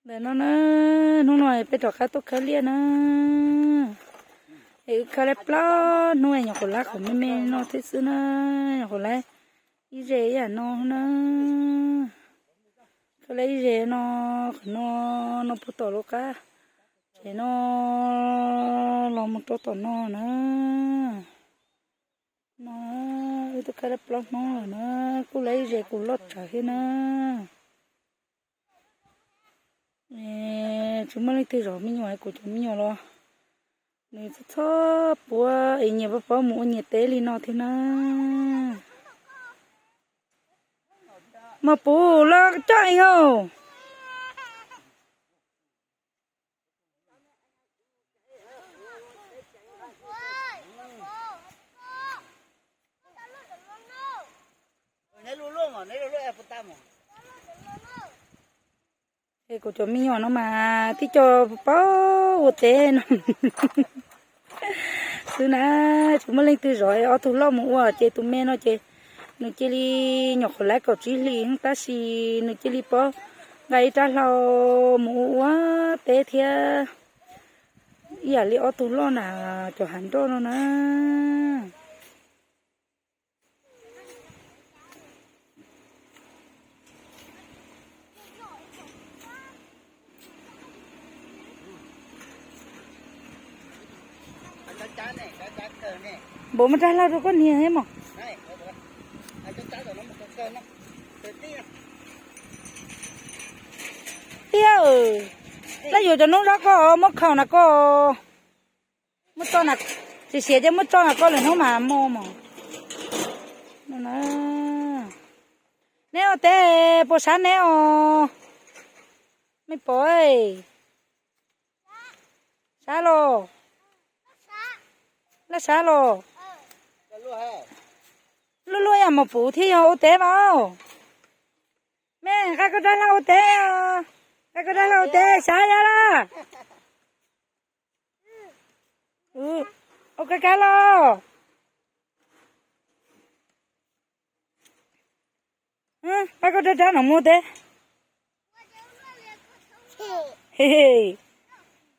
Ntawm no na, hnub no peb rov qab tuaj khawb liaj na. Es wb khawb lawm plaub hnub, nyuam qhuav lab qhov me me no thiab xwb na. Nyuam qhuav lab ib ze ib yam no na. Khawb lawm ib ze no, qhov no, no puag tom lub qab tsev no los mus rau tom no na. No, wb twb khawb lawm plaub hnub lawm na, kuj lab ib ze kuj loj tsawv thiab na. Tsis muaj leej twg zov me nyuam, kuv cov me nyuam los nws txhob txhob puav es nyias pab paub mus ua nyias teb li no thiab na. Mos puv los coj eev os. Es kuv cov me nyuam no mas tib co paub ua teb no xwb na, tsis muaj leej twg zov, ob tug loj mus ua ces tus me no ces nws cia li, nyuam qhuav lab kaum tsib hlis tab sis nws cia li paub nqa ib rab hlau mus ua ua teb thiab ib yam li ob tug loj na, cov hav nroj no na. Npaum muaj rab hlau rau koj niag thiab mos. Tiag, laj yuav cov noob hlob koj muab khaum na koj. Muab tso na, tsis siav ces muab tso na koj lwm hnub mas mos mos. Neb ua teb puas sab neb os? Me pov, sab los? Laj sab los? Luaj luaj yam mos puv thiab yog ua teb mas. Me nqa koj rab hlau ua teb, nqa koj rab hlau ua teb sab yab laj. Ua kab kab los. Nqa koj rab rab no mus ua teb.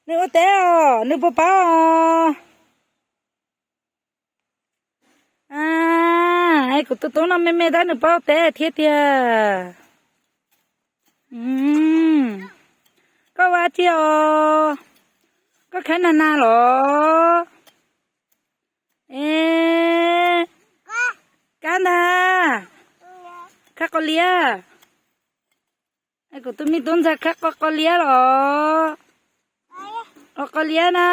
Nws ua teb os, nws puas paub os? Es kuv tus tub no me me tab nws paub teb thiab tiag. Koj ua dab tsi os? Koj khawb nag nag los? Es, kab ntag. Khawb qos liab. Kuv tus me tub ntxawg khawb qos liab los? Qos liab na.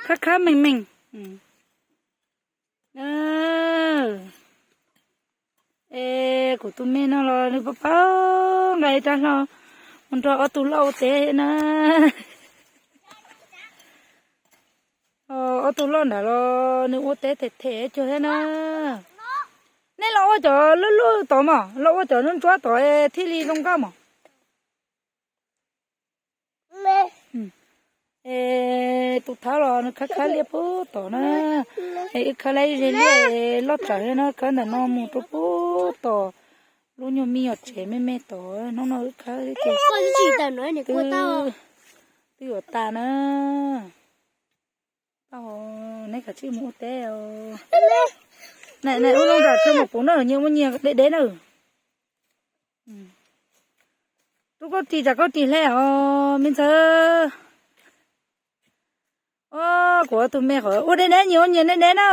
Khawb khawb meej meej. Es kuv tus me no los nws paub paub nqa ib rab hlau mus nrog ob tug loj ua teb na. Ob tug loj nrad los nws ua teb them them cuag thiab na. Nej los ua cov luj luj tod mos, los ua cov ntsuab ntsuab tod thiaj li zoo nkauj mos. Es tus thawj los nws khawb khawb liab puag tod na. Es wb khawb lawm ib ze liaj loj tsawv thiab na, khawb ntawm no mus rau puag tod. Lub nyuag me nyuam tsev me me tod, hnub no wb khawb ces twb yuav tas na. Tau, neb kav tsij mus ua teb os. Ua lub nram rau mos puv na, nyias muaj nyias deb deb na. Rub koj ris tsam koj ris hle os me ntxhais. Kuv ob tug me qhov ua deb deb, nyias ua nyias deb deb na.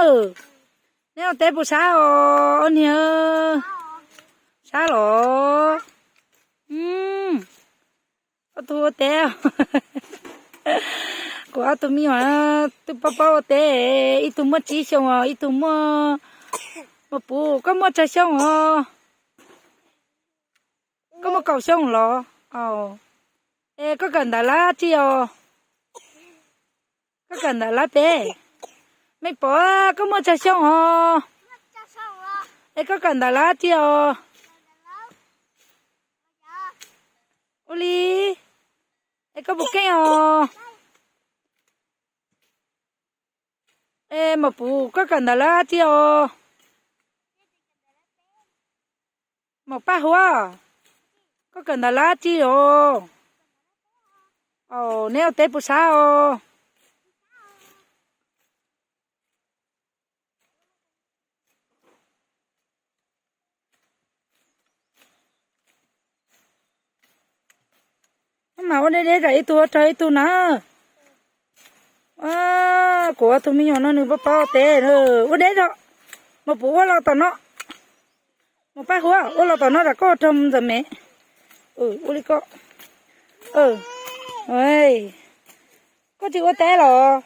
Neb ua teb puas sab os ob niag? Sab los? Ob tug ua teb. Kuv ob tug me nyuam twb paub paub ua teb, ib tug muaj tsib xyoo os, ib tug muaj, mos puv koj muaj tsawg xyoo os? Koj muaj kaum xyoo los? Es koj kawm ntawv lab tsi os? Koj kawm ntawv lab pem? Me pov, koj muaj tsawg xyoo os? Es koj kawm ntawv lab tsi os? Ua li, es koj puas keej os? Es mos puv koj kawm ntawv lab tsi os? Maum Paj Huab, koj kawm ntawv lab tsi os? Neb ua teb puas sab os? Mas ua deb deb zam ib tug ua rau ib tug na. Kuv ob tug me nyuam no nws pab pab teb, ua deb zog. Mas puas ua los tom no? Mas Paj Huab, ua los tom no zam koj rau mus ntxawm me. Ua li koj. Koj tsis ua teb los?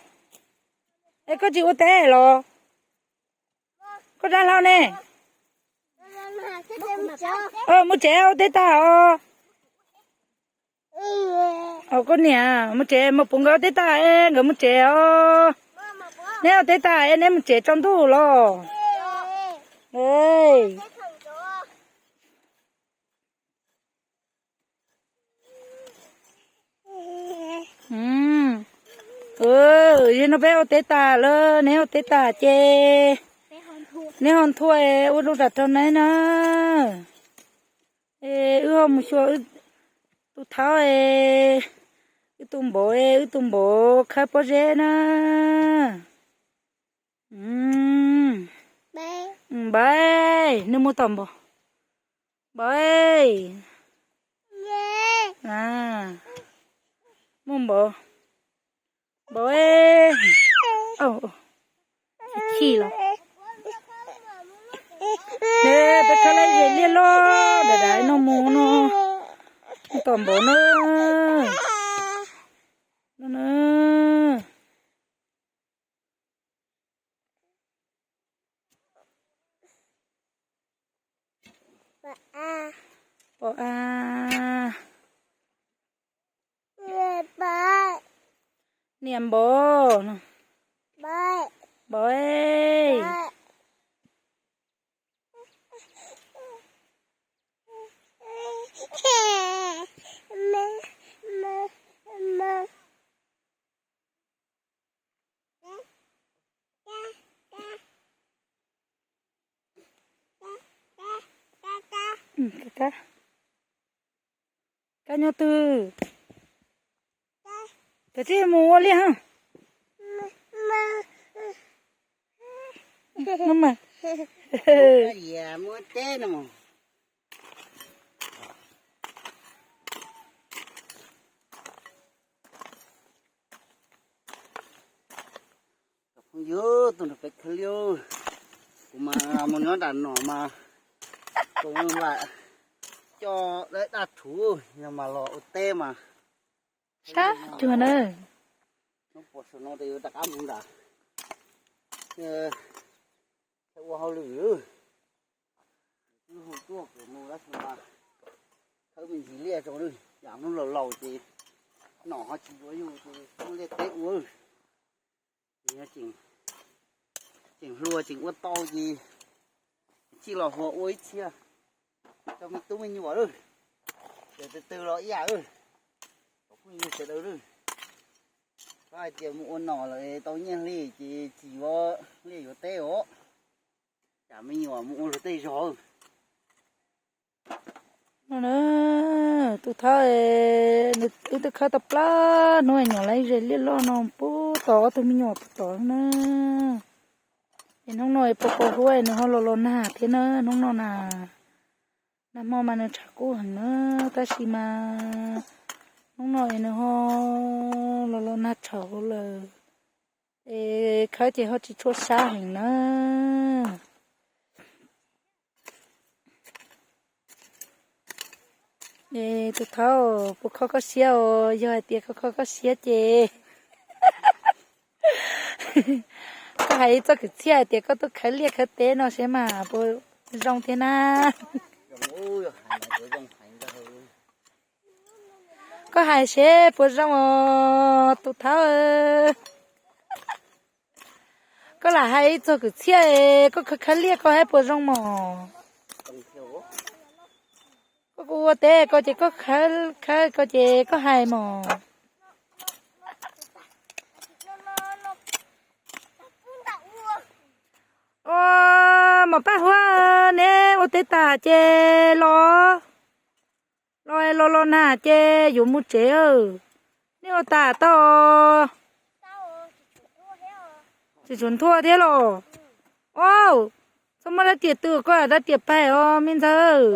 Es koj tsis ua teb los? Koj dab hlau ne. Mus tsev, ua teb tag os. Koj niam, mus tsev, mus puv nkawd ua teb tag es nkawd mus tsev os. Neb ua teb tag es neb mus tsev tsaus ntuj los. Yog no peb ua teb tag lawm, neb ua teb tag ces neb ho nthua ua lub zam rau neb na. Es wb ho mus xyuas tus thaub, wb tus npaum, wb tus npaum khawb pob zeb na. Npaib, nws mus tom npaum. Npaib, mus npaum. Npaum, chim los. Peb khawb laj zes liaj loj dav dav no mus no, tom npaum na. Pom a, niam npaum, npaum. Kab nyob twg? Kav tsij mus ua liaj. Phooj ywg, tuaj nrog peb khawb liaj, kuv mas mus nyob nram no mas kuv lam coj dab rhuv yog mas los ua teb mas sab cuag na. Hnub puas saum no tes yuav rov qab mus nram, ua hauj lwm. Twb hu tuaj kuv mus tab sis mas khawb me ntsis liaj rau lawm, yam hnub laus laus ces nom ho tsis yuav yus ces muaj liaj teb ua. Ces yog tseem hluas tseem ua tau ces txij los ho ua ib txhia rau me tub me nyuam lawm. Ces tus twg los ib yam lawm, kom phooj ywg sawv daws lawm. Koj hais tias mus ua nom lawm tau nyiaj hli ces tsis yuav liaj yuav teb os. Tsam me nyuam mus ua luag tej zog. No na, tus thaub, wb twb khawb tau plaub hnub nyuam laj zes liaj loj no pub tos ob tug me nyuam pub tos na. Es hnub no es pos pos huab es nws ho los los nag thiab na, hnub no na, nag hmo mas nws tshav kub heev na, tab sis mas hnub no es nws ho los los nag tshauv lawm, es khawb ces ho tsis tshua sab heev na. Es tus thaub, puas kho koj siab os? Yog hais tias koj kho koj siab ces koj hais ib txoj kwv txhiaj hais tias koj tuaj khawb liaj khawb teb no seb mas puas zoo thiab na. Koj hais seb puas zoo os tus thaub. Koj lam hais ib txog kwv txhiaj, koj khawb khawb liaj koj hais puas zoo mos? Koj kuj ua teb ko ces koj khawb, khawb ko ces koj hais mos. Ua, mos paj huab, Neb ua teb tas ces los, los los los na ces yuav mus tsev. Nej ua tas tau? Tsis tshuav nthua thiab los? Au, txhob muab rab riam tw, koj rab riam paig os me ntxawg.